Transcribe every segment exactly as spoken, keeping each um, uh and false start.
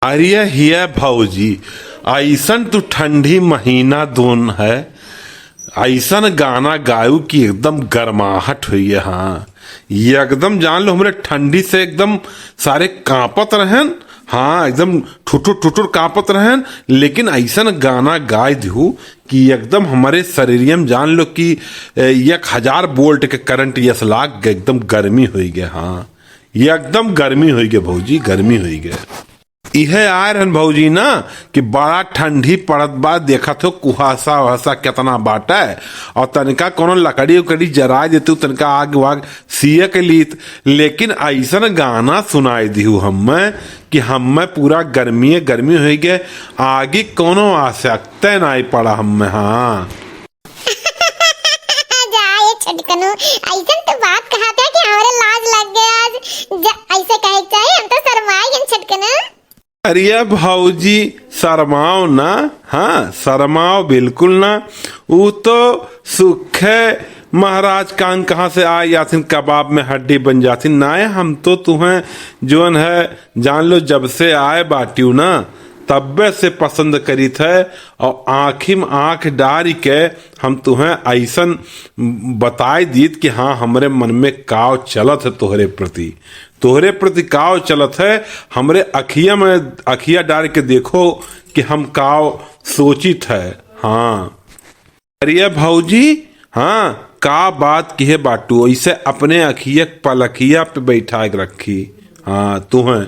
अरे हिया भौजी, अइसन तू ठंडी महीना दोन है, अइसन गाना गायू कि एकदम गर्माहट होइए। हाँ, ये एकदम जान लो हमरे ठंडी से एकदम सारे कांपत रहन। हाँ, एकदम ठुठुर ठुठुर कांपत रहन, लेकिन अइसन गाना गाय दिहू कि एकदम हमरे शरीरिया में जान लो कि, ए, एक हजार वोल्ट के करंट यस लाग गए, एकदम गर्मी होइगे। हाँ, ये एकदम गर्मी होइगे भौजी, गर्मी होइगे। इहे आए रहन भौजी ना कि बड़ा ठंडी पड़त बा, देखत हो कुहासा उहासा केतना बाटे, और तनिका कोनो लकड़ी उकड़ी जराय देतू, तनिका आग वाग सियक लीत, लेकिन अइसन गाना सुनाई दिहू हम्मे कि हम्मे पूरा गर्मिये गर्मी होइगे, आगे कोनो आवश्यकते नाई पड़ा हम्मे। हाँ। जा ये छोटकनू, अइसन तू बात कहत है कि हमरे लाज लग गया आज। जा, अइसे कहे के चाही, हम तो शर्माई गन छोटकनू। अरे भौजी, शर्माओ ना, हाँ, शर्माओ बिल्कुल ना। ऊ तो सुखे महाराज कान कहाँ से आए, याथिन कबाब में हड्डी बन जाथिन। नाय, हम तो तुहें जोन है, जान लो, जब से आए बाटियो ना, तब्बे से पसंद करीत है, और आँखी में आँख डारी के हम तुहें अइसन बताई दीत कि हाँ, हमरे मन में काव चलत है तोहरे प्रति, तोहरे प्रति काव चलत है, हमरे अखिया में अखिया डार के देखो कि हम काव सोचित है। हाँ। अरे भौजी, हाँ, का बात किहे बाटू, ऐसे अपने अखिया के पलकिया पे बैठा के रखी। हाँ, तुहें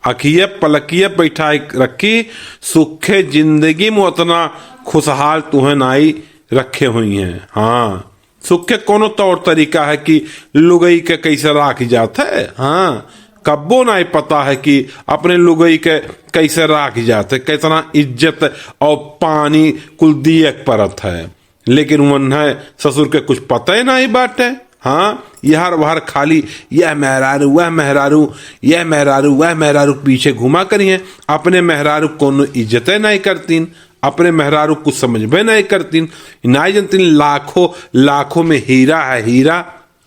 अखिया पलकिया पे बैठा के रखी, सुखे जिंदगी में उतना खुशहाल तुहें नाई रखे हुई हैं। हाँ, सुखे कोनो तौर तरीका है कि लुगई के कैसे राख जात है? हाँ, कब्बो नाई पता है कि अपने लुगई के कैसे राख जात है, कितना इज्जत और पानी कुल दिए के परत है। लेकिन वन्है ससुर के कुछ पता ही नाई बाटे। हाँ, यहर वहर खाली यह मेहरारू, वह मेहरारू, यह मेहरारू, वह मेहरारू के पीछे घुमा करिहें। अपने मेहरारू के कोनो इज्जते नाई करतीन, अपने मेहरारू के कुछ समझबे नाई करतीन, नाई जनतीन। लाखों, लाखों में हीरा है, हीरा।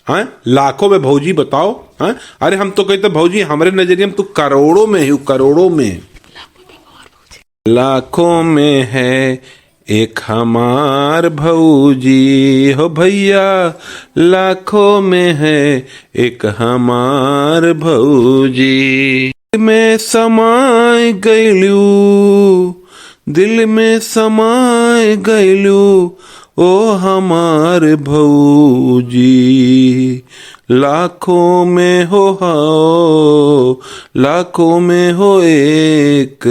हाँ, लाखों में भौजी बताओ। हाँ, अरे हम तो कहते भौजी, हमरे नजरिया में तू करोड़ों में ही, करोड़ों में। लाखों में है एक हमार भौजी, हो भैया, लाखों में है एक हमार भौजी। दिल में समाय गइलू, दिल में समाय गइलू, ओ हमार भौजी। लाखों में हो, हो, लाखों में हो एक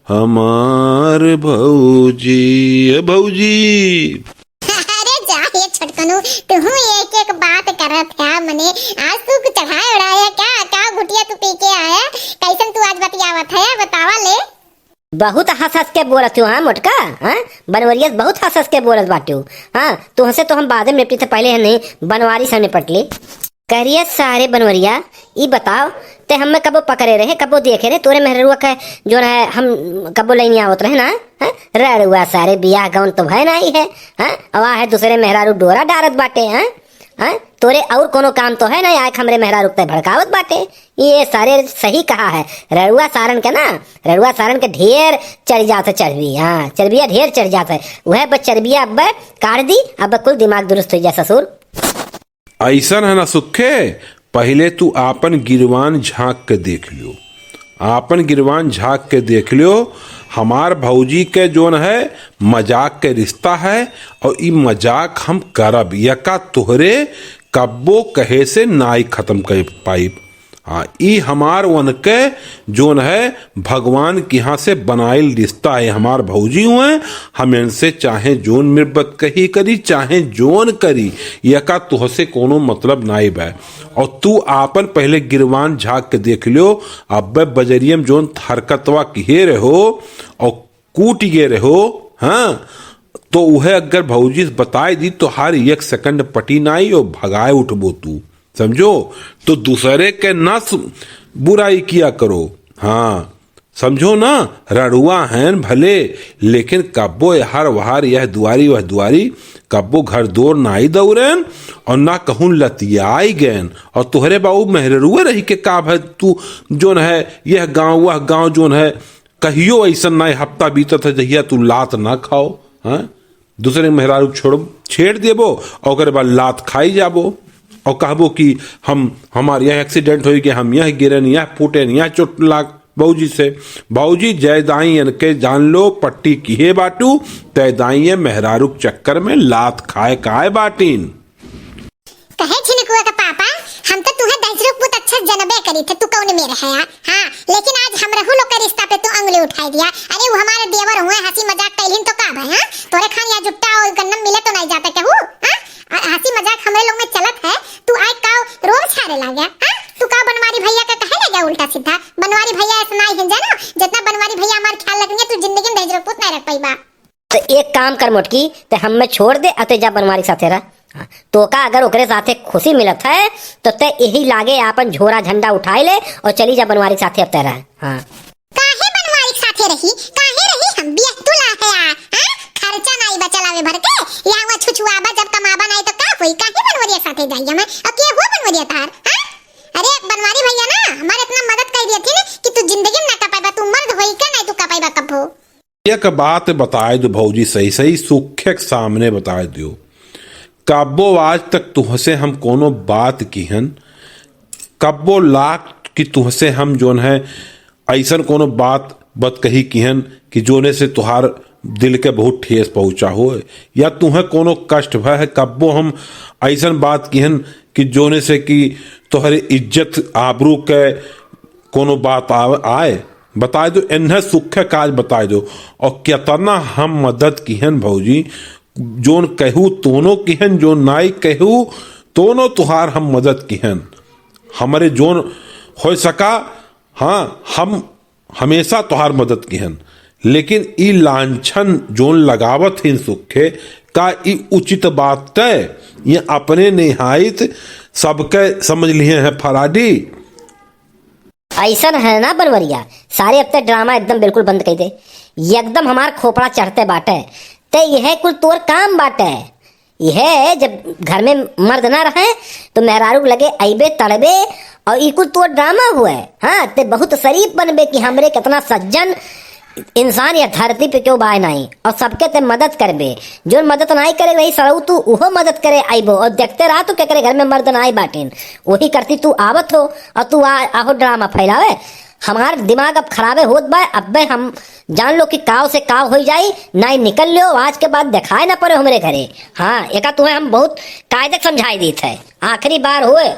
हमार भौजी, ए भौजी। अरे जा ये छोटकनू, तुहू एक एक बात करत है मने। आज तू कुछ चढ़ाए उड़ाए है क्या? का घुटिया तू पी के आया? कैसन तू आज बतियावत है, बतावा ले। बहुत हंस हंस के बोलत हो, हाँ मोटका, हाँ? बनवरिया से बहुत हंस हंस के बोलत बाटे हो। हाँ, तुहसे तो हम बादे में निपटी थे, पहले हम नहीं बनवारी से निपट ले। करिया सारे बनवरिया, ई बताओ, ते हमें कबो पकड़े रहे, कबो देखे रहे, तोरे मेहररुआ के जो है हम कबो लेने आवत रहे ना, हैं? रड़ुआ सारे बियाह गौन तो भय नाई है, हैं? अब आहे दूसरे मेहरारू डोरा डारत बाटे, हैं? हैं? तोरे और कोनो काम तो है ना, आए हमरे मेहरारू के भड़कावत बाटे। ये सारे सही कहा है, रड़ुआ सारन के ना, रड़ुआ सारन के ढेर चढ़ जात है चर्बी, हाँ, चर्बिया ढेर चढ़ जात है, वह बस चर्बिया अब काट दी, अब कुल दिमाग दुरुस्त हो जाए ससुर। ऐसन है ना सुखे, पहिले तू आपन गिरवान झांक के देख लियो, आपन गिरवान झांक के देख लियो। हमार भौजी के जोन है मजाक के रिश्ता है, और ई मजाक हम करब, यका तोहरे कब्बो कहे से नाई खत्म कर पाइब। हाँ, ई हमार उनके जोन है भगवान के यहाँ से बनाइल रिश्ता है, हमार भौजी हुए, हम इनसे चाहे जोन मिर्बत कही करी, चाहे जोन करी, यका तुहसे कोनो मतलब नाई बा। और तू आपन पहले गिरवान झांक के देख लियो, अब्बे बजरिया में जोन हरकतवा किहे रहो और कूट गए रहो, हाँ, तो उहे अगर भौजी से बताए दी तो हर एक सेकंड पटी नाई और भगाए उठबो तू। समझो, तो दूसरे के ना सु-, बुराई किया करो। हाँ, समझो ना, रड़ुआ हैं भले, लेकिन कब्बो हर वहार यह दुआरी वह दुआरी, कब्बो घर दोर नाई दौरेन और ना कहूँ लतियाई गएन। और तोहरे बाबू मेहररुए रही के का भय तू जोन है यह गाँव वह गाँव जोन है कहियो अइसन नाहीं हफ्ता बीतत है जहिया तू लात ना खाओ, हाँ? दूसरे मेहरारू छोड़, छेड़ देबो और ओकरे बाद लात खाई जाबो और कहबो कि हम, हमार यह accident होई कि हम यह गिरन, यह फूटेन, यह चोट लाग भौजी से। भौजी, जय दाई इनके जान लो, पट्टी किहे बाटू, तय दाई ये मेहरारू के चक्कर में लात खाए काए बाटीन। कहे झिनकुआ के पापा, हम तो तुहे दहिजरू पूत अच्छा जनबे करी थे, तू कौन मेरे है यार? हाँ, लेकिन आज हमरहू लोग के रिश्ता पे तू अंगुली उठाई दिया। अरे वो हमारे देवर हुए, हंसी मजाक कैलिन तो का भाई, हाँ? तोरे खान या जुट्टा और गन्नम मिले तो नहीं जाते केहू, हाँ? आ, हंसी मजाक हमरे लोग में चलत है, तू आए का रोब छाड़े लाग गया, हाँ? तू का बनवारी भैया का कहे लाग गया उल्टा सीधा? बनवारी भैया ऐसा नहीं है जानो, जितना बनवारी भैया हमार ख्याल रखेंगे, तू जिंदगी में दहिजरू पूत नहीं रख पाई बा। तो एक काम कर मोटकी, ते हमें छोड़ दे, अते जा बनवारी के साथे रह। हाँ, तोका अगर ओकरे साथे खुशी मिलत है, तो ते यही लागे आपन झोरा झंडा उठाई ले और चली जा बनवारी के साथे अब ते रह। हाँ। काहे बनवारी के साथे रही? काहे रही हम बियह तुला है आ? हाँ? खर्चा नाई बचल आवे भर के, या हुआ छुछुआबा जब कमाबा नाई तो का होई? काहे बनवरिया के साथे जाई हमें? और के हुआ बनवरिया तार? हाँ? अरे बनवारी भैया ना, हमारे इतना मदद कर दिया थी ना कि तू जिंदगी में ना कर पाएबा, तू मर्द होई के नहीं तू कर पाएबा कब्बो। एक बात बताए दो भौजी, सही सही सुखे के सामने बताए दियो। कब्बो आज तक तुहसे हम कोनो बात किहन, कब्बो लाख कि तुहसे हम जोन है ऐसन कोनो बात बतकही किहन कि जोने से तुहार दिल के बहुत ठेस पहुँचा हो या तुहे कोनो कष्ट भय है, कब्बो हम ऐसन बात किहन कि जोने से कि तोहरे इज्जत आबरू के कोनो बात आव-, आए, बताए दो, इन्हें सुखे काज बताए दो। और केतना हम मदद किहन भौजी, जोन कहू तोनो किहन, जोन नाई कहू तोनो तुहार हम मदद किहन। हमरे जोन हो सका, हाँ, हम हमेशा तुहार मदद किहन। लेकिन ई लांछन जोन लगावत हिन सुखे, का ई उचित बात तय? ये अपने निहायत सबके समझ लिए हैं फराडी। ऐसन है ना बनवरिया, सारे अब ते ड्रामा एकदम बिल्कुल बंद कर दे, एकदम हमार खोपड़ा चढ़ते बाटे। ते यह कुल तोर काम बाटे, यह जब घर में मर्द ना रहे तो मेहरारू के लगे अइबे तड़बे और ई कुल तोर ड्रामा हुए। हाँ, ते बहुत शरीफ बनबे कि हमरे कितना सज्जन इंसान या धरती पे क्यों बाय नाई, और सबके ते मदद करबे। जो मदद नाई करे रही सरऊ, तू उहो मदद करे आइबो, और देखते रहा तू केकरे घर में मर्द नाई बाटिन, वही करती तू आवत हो, और तू आ, आहो ड्रामा फैलावे। हमार दिमाग अब खराबे होत बा, अब्बे हम जान लो कि काव से काव होई जाई, नाई निकल लियो, आज के बाद दिखाए ना पड़े हमरे घरे। हाँ, एका तुम्हें हम बहुत कायदे से समझाई दीत है, आखिरी बार होए।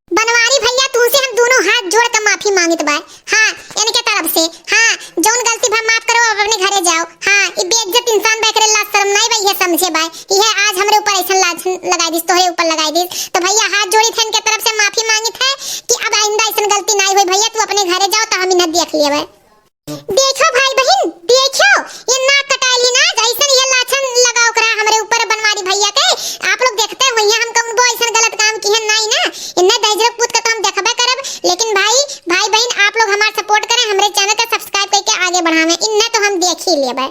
बनवारी भैया, तुमसे हम दोनों हाथ जोड़ के माफी मांगित बा। हाँ, इनके तरफ से। हाँ, जौन गलती भा माफ करो, अब अपने घरे जाओ। हाँ, ई बेइज्जत इंसान बा, एकरे लाज शर्म नाई बा, इहे समझे बा। इहे आज हमरे ऊपर ऐसन लाज लगाई दिस, तोहरे ऊपर लगाई दिस। तो भैया, हाथ जोड़ी थे इनके तरफ से माफी मांगित है कि अब आइंदा ऐसन गलती नाई होई। भैया, तू अपने घरे जाओ, तो हम इन्हें देख लेबे। देखो भाई बहिन, देखो, ये नाक कटाइली ना, जैसन ये लाछन लगाओ करा हमरे ऊपर बनवारी भैया के। आप लोग देखते हो, यहाँ हम कौन बो ऐसन गलत काम किहन नाई ना। इन्हें दहिजरू पूत का तो हम देखबे करब, लेकिन भाई, भाई बहिन, आप लोग हमार support करें, हमरे channel का subscribe करके आगे बढ़ावें, इन्हें तो हम देख ही लेबे।